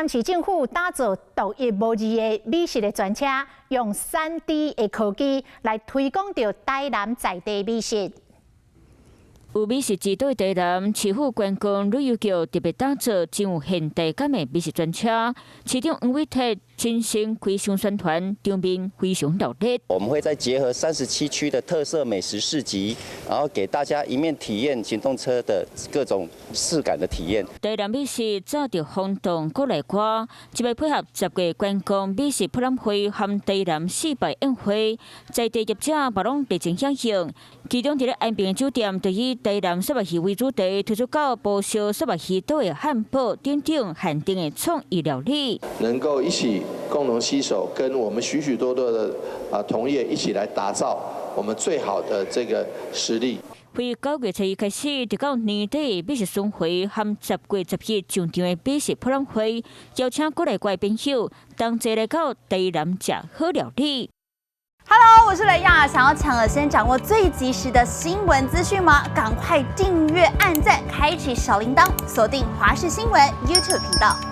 市政府打造獨一無二的美食的專車，用3D 的科技來推廣著台南在地美食。有美食之都的台南市府觀光旅遊局特別打造真有現代感的美食專車，市長黃偉哲親身開箱宣傳，場面非常熱烈。我們會再結合37區的特色美食市集，然後給大家一面體驗行動車的各種視感的體驗。台南美食早就轟動國內外，這擺配合10月觀光美食博覽會和台南四百宴會，在地業者嘛攏熱情響應。其中，佇咧安平的酒店，就以台南虱目魚為主題，推出到無燒虱目魚島的漢堡等等限定的創意料理。能夠一起共同攜手，跟我們許許多多的同業一起來打造我們最好的這個實力。從9月初1開始，直到年底美食巡迴和10月11上場的美食博覽會，邀請國內外朋友同齊來到台南食好料理。 Hello，我是雷亞，想要搶先掌握最及時的新聞資訊嗎？趕快訂閱、按讚、開啟小鈴鐺，鎖定華視新聞 YouTube 頻道。